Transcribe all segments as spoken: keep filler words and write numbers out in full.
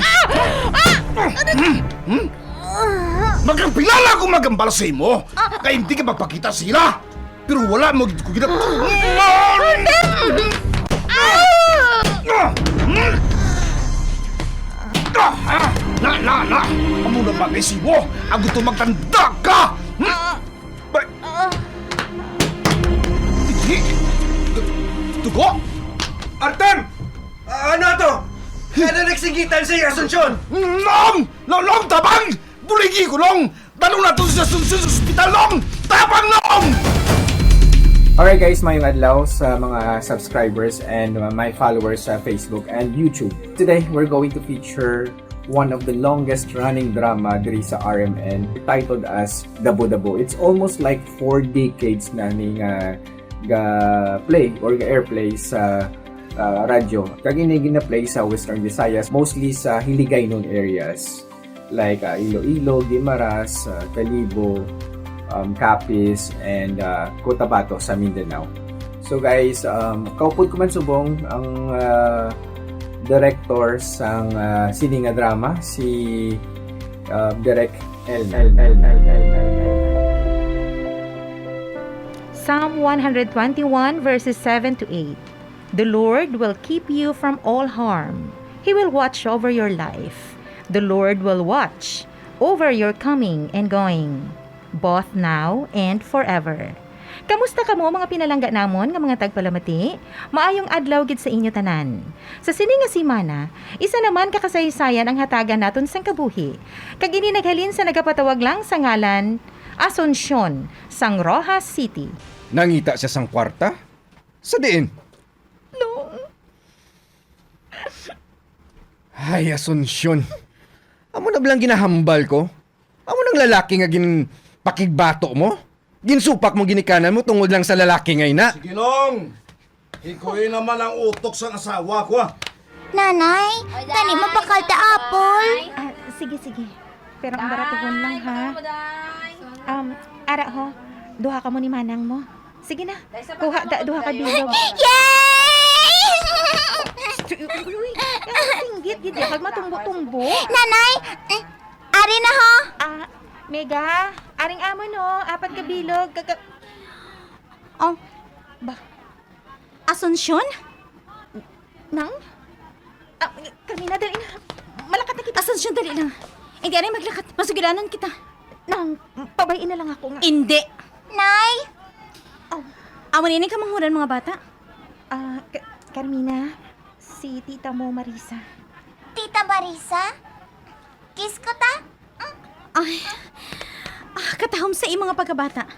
Hmm? Hmm? Magkapilala ko magambal sa imo, kay hindi ka magpakita sila. Pero wala mo gid ko gina-, Ah! Ah! Hmm? Ah! Ah! Na, na, na! Amo na ba kay simo? Ang gusto magtanda ka! Hmm? Ba-, Ah! Hindi! Tu-, tugo! Artem! Ah, ano to? Kada nagsigitan sa Asuncion! Long! Long! Long! Tabang! Buligi ko, Long! Dalo na to sa Asuncion sa ospital, Long! Tabang, Long! Alright guys, mayong adlaw sa mga subscribers and uh, my followers sa Facebook and YouTube. Today, we're going to feature one of the longest running drama diri sa R M N, titled as Dabo Dabo. It's almost like four decades na ni nga ga-play or ga-airplay sa ah, radyo. Kag ini gina-play sa Western Visayas, mostly sa Hiligaynon areas like ah, Iloilo, Guimaras, ah, Kalibo, um, Capiz, and ah, Cotabato sa Mindanao. So guys, um, kaupod ko man subong ang ah, director sang ah, sini nga drama, si ah, Direk Elmer. Psalm one hundred twenty-one, verses seven to eight. The Lord will keep you from all harm. He will watch over your life. The Lord will watch over your coming and going, both now and forever. Kamusta kamo, mga pinalangga namon nga mga tagpalamati? Maayong adlaw gid sa inyo tanan. Sa sini nga semana, isa naman ka kasaysayan ang hatagan naton sang kabuhi, kag ini naghalin sa nagapatawag lang sa ngalan Asuncion sang Roxas City. Nangita siya sang kwarta? Sa diin? Long. Ay, Asuncion. Amo na bala ang ginahambal ko? Amo nang lalaki nga ginpakigbato mo? Ginsupak mo ginikanan mo tungod lang sa lalaki nga ina? Sige, Long. Hikoy naman ang utok sang asawa ko, ah. Nanay, kani mapakal ta apple. Ah, sige, sige. Pero ang baratuhon lang, ha? Um, ara ho, duha ka mo ni manang mo. Sige na, kuha da, duha ka bilog. Yay! Uy, uy, uy, uy. Ang singgit, gid, pag matumbo-tumbo. Nanay, eh, ari na ho. Ah, Mega, aring amo no, apat ka bilog, kaka-, Oh. Ba? Asuncion? Nang? Ah, Carmina, dali na. Malakat na kita. Asuncion, dali lang. Hindi, anay maglakat. Masugilanon kita. Nang, pabay-i na lang ako nga. Hindi. Nay! Oh. Amo ni ining kamanghuran, mga bata? Ah, Ka-, Carmina, si tita mo, Marisa. Tita Marisa? Kiss ko ta? Ay, ah, katahom sa imong mga pagkabata.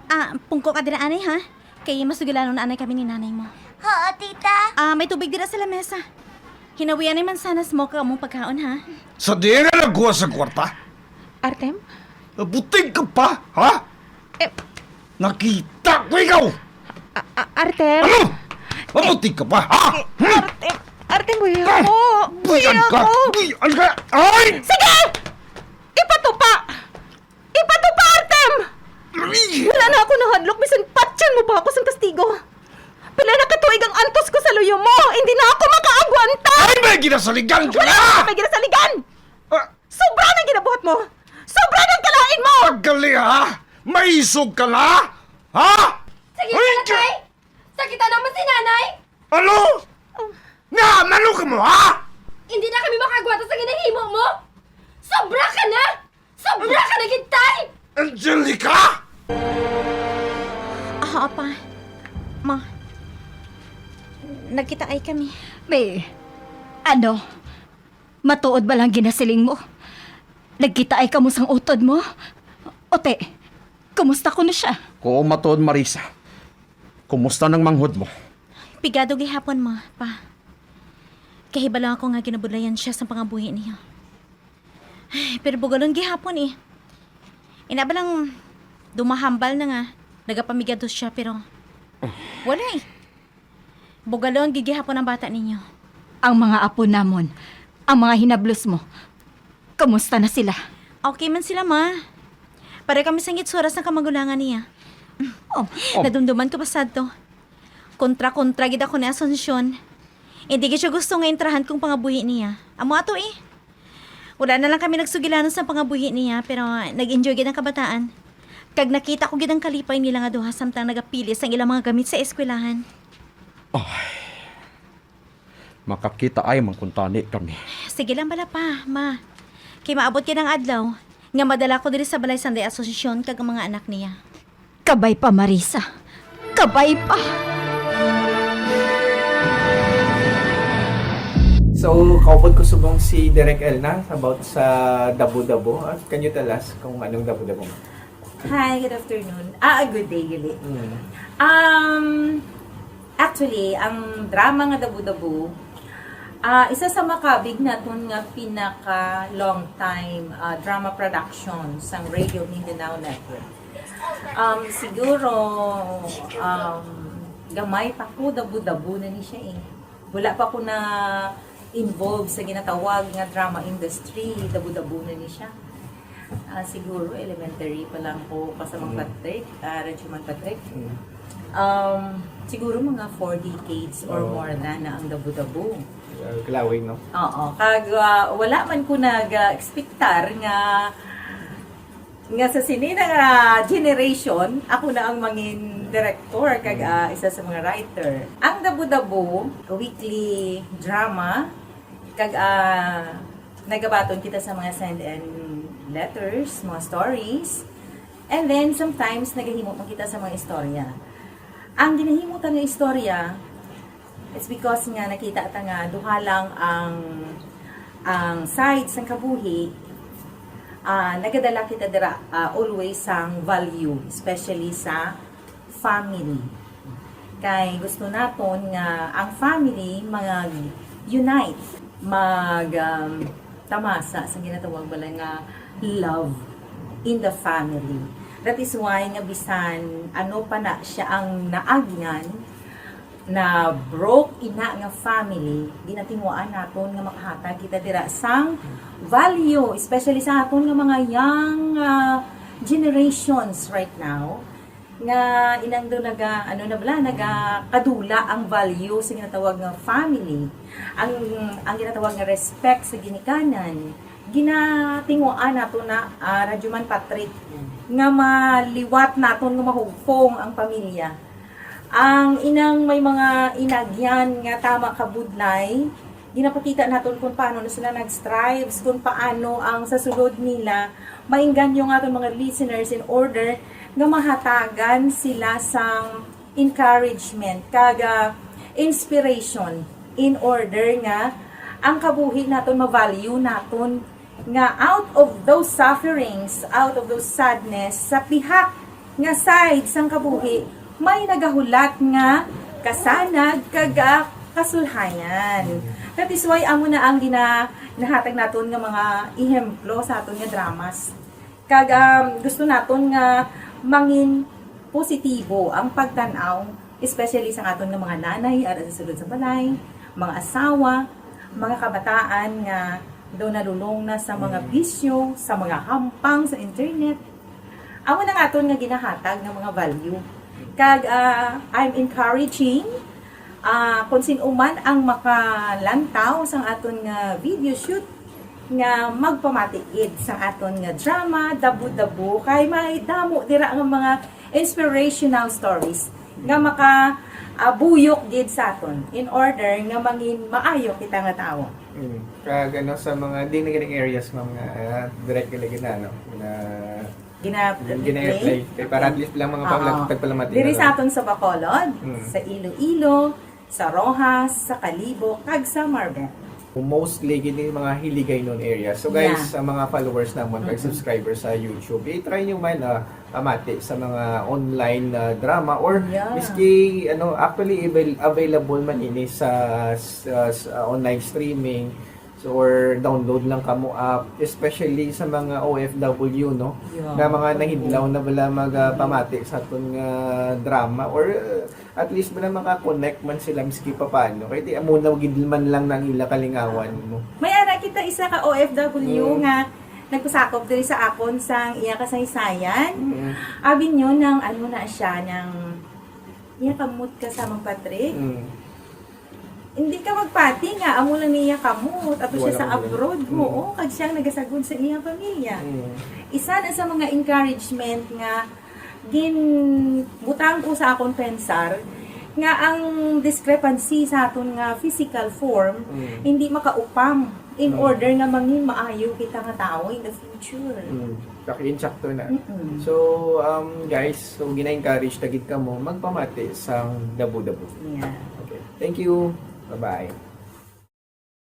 Ah, pungko ka dira, anay, ha? Kay masugilanon na anay kami ni nanay mo. Oo, tita. Ah, may tubig dira sa lamesa. Hinawian ang mansanas mo kag among pagkaon, ha? Sa diin ka nagkuha sa kwarta? Artem? Nabutig ka pa, ha? Eh, Nakita ko ikaw! A-, a-, Artem? Ano? Mabuti ka pa, ha? Hmm? Artem, Artem, buhi ako. Buhian Buhi ka! ako. Buhian ka! Ay! Sige! Ipatupa! Ipatupa, Artem! Ay! Wala na ako nahadlok, bisan patyon mo pa ako sang kastigo. Pila na ka tuig ang antos ko sa luyo mo, hindi na ako makaagwanta! Ay, may ginasaligan ka Wala na! May ginasaligan! Ah, Sobra na ginabuhat mo! Sobra na ang kalain mo! Pagkali, ha? Maisog ka na? Ha? Sige Ay, na, ka- Tay! Sakita naman si Nanay! Ano? Nga, mano ka mo, ha? Hindi na kami makagwata sa ginahimo mo! Sobra ka na! Sobra ka na gid, Tay! Angelica! Ah, Apa. Ma. Nagkitaay kami. May, ano? Matuod ba lang ginasiling mo? Nagkitaay kamo sang utod mo? Ote, kumusta kuno siya? Oo, matuod, Marisa. Kumusta nang manghod mo? Pigado gihapon, ma, pa. Kahibalo ako nga ginabudlayan siya sa pangabuhi niya. Ay, pero bugalon gihapon, eh. Ina ba lang dumahambal na nga nagapamigado siya, pero wala, eh. Bugalon gid gihapon ang bata ninyo. Ang mga apo namon, ang mga hinablos mo, kumusta na sila? Okay man sila, ma. Pareho kami sang itsura sang kamagulangan niya. Oh. Oh. Nadumduman ko pa sadto. Kontra-kontra gid ako ni Asuncion. Hindi gid siya gusto nga entrahan kong pangabuhi niya. Amo ato, eh. Wala na lang kami nagsugilanon sa pangabuhi niya, pero nag-enjoy gid ang kabataan. Kag nakita ko gid ang kalipay nila nga duha samtang nagapilis ang ilang mga gamit sa eskwelahan. Ay, makakita ay mangkuntani kami. Sige lang bala pa, ma. Kay maabot gid ang adlaw nga madala ko diri sa balay sang Day Asosasyon kag ang mga anak niya. Kabay pa, Marisa. Kabay pa. So, kaupod ko subong si Direk Elna about sa Dabo-Dabo. Ah, can you tell us kung anong Dabo-Dabo? Hi, good afternoon. Ah, good day, gali. Mm. Um, actually, ang drama nga Dabo-Dabo, ah, isa sa makabig naton nga pinaka long time ah, drama production sang Radio Mindanao Network. Um, siguro, um, gamay pa ko, Dabo-Dabo na ni siya eh. Wala pa ko na involved sa ginatawag nga drama industry, Dabo-Dabo na ni siya. Ah, siguro elementary pa lang ko, Pasamang Mm. Patrick, ah, Radyo Man Patrick. Mm. Um, siguro mga four decades or Oo. More than na ang Dabo-Dabo. Uh, Kalawig, no? Oo, kag ah, wala man ko nag-expectar nga nga sa sini na nga generation, ako na ang mangin director kag ah, isa sa mga writer. Ang Dabo-Dabo, weekly drama, kag ah, nagabaton kita sa mga send and letters, mga stories. And then sometimes nagahimo man kita sa mga istorya. Ang ginahimo ta nga istorya, it's because nga nakita ta nga duha lang ang ang side sang kabuhi. Ah, nagadala kita dira ah, always sang value, especially sa family. Kay gusto naton nga ang family mag-unite, mag um, tamasa sa ginatawag bala nga love in the family. That is why nga bisan ano pa na siya ang naagyan, na broke ina nga family, ginatinguhaan naton nga makahatag kita dira sang value, especially sa aton nga mga young ah, generations right now, nga inang do naga ano na bala, nagakadula ang value sa ginatawag nga family, ang ang ginatawag nga respect sa ginikanan. Ginatinguan nato na ah, Radyo Man Patrick nga maliwat naton nga mahugpong ang pamilya. Ang inang may mga inagyan nga tama kabudlay, ginapakita naton kung paano na sila nag-strives, kung paano ang sa sulod nila maingganyo nga aton mga listeners in order nga mahatagan sila sang encouragement kag ah, inspiration in order nga ang kabuhi naton ma-value naton nga out of those sufferings, out of those sadness, sa pihak nga side sang kabuhi, may nagahulat nga kasanag kag ah, kasulhayan. That is why amo na ang gina nahatag naton nga mga ehemplo sa aton nga dramas. Kag um, gusto naton nga mangin positibo ang pagtan-aw, especially sa aton nga mga nanay ara sa sulod sa balay, mga asawa, mga kabataan nga daw nalulong na sa mga bisyo, sa mga hampang sa internet. Amo na nga aton nga ginahatag nga mga value. Kag ah, I'm encouraging ah, kung sin-o man ang makalantaw sang aton nga video shoot nga magpamati gid sang aton nga drama Dabo-Dabo, kay may damo dira nga mga inspirational stories nga maka ah, buyok gid sa aton in order nga mangin maayo kita nga tawo. Mm. Kag ano sa mga di na ganing areas, ma'am, nga ah, direct ka lagi na, no? Na Gina gina-play. Kay para at least lang mga Oo. pamla- tagpalamati Diri na sa lang. Aton sa Bacolod, Mm. Sa Iloilo, sa Roxas, sa Kalibo, kag sa Marbel. Mostly gini mga Hiligaynon area. So guys, Yeah. sa mga followers namon kag Mm-mm. subscribers sa YouTube, i-try nyo man ah, pamati sa mga online na drama or Yeah. miski ano, actually avail- available man ini sa, sa, sa online streaming. So, or download lang kamo app, especially sa mga O F W, no? Yeah. Na mga nahidlaw na bala magpamati sa aton nga drama or uh, at least bala maka-connect man sila miski papaano. Kay di amo na gid man lang nang ila kalingawan mo. May ara kita isa ka O F W Mm. nga nagpasakop diri sa akon sang iya kasaysayan. Mm. Abi nyo nang ano na siya, nang iya kamot ka sa Mang Patrick. Mm. Hindi ka magpati nga amo lang niya kamot ato siya sa abroad, oo, kag siya ang nagasagod sa iyang pamilya. Isa na sa mga encouragement nga ginbutang ko sa akon pensar nga ang discrepancy sa aton nga physical form hindi makaupang in order nga mangin maayo kita nga tawo in the future. Mm. Kaki insakto na. Mm-mm. So, um, guys, so gina-encourage ta gid kamo magpamati sang dabo-dabo. Yeah. Okay. Thank you. Bye-bye.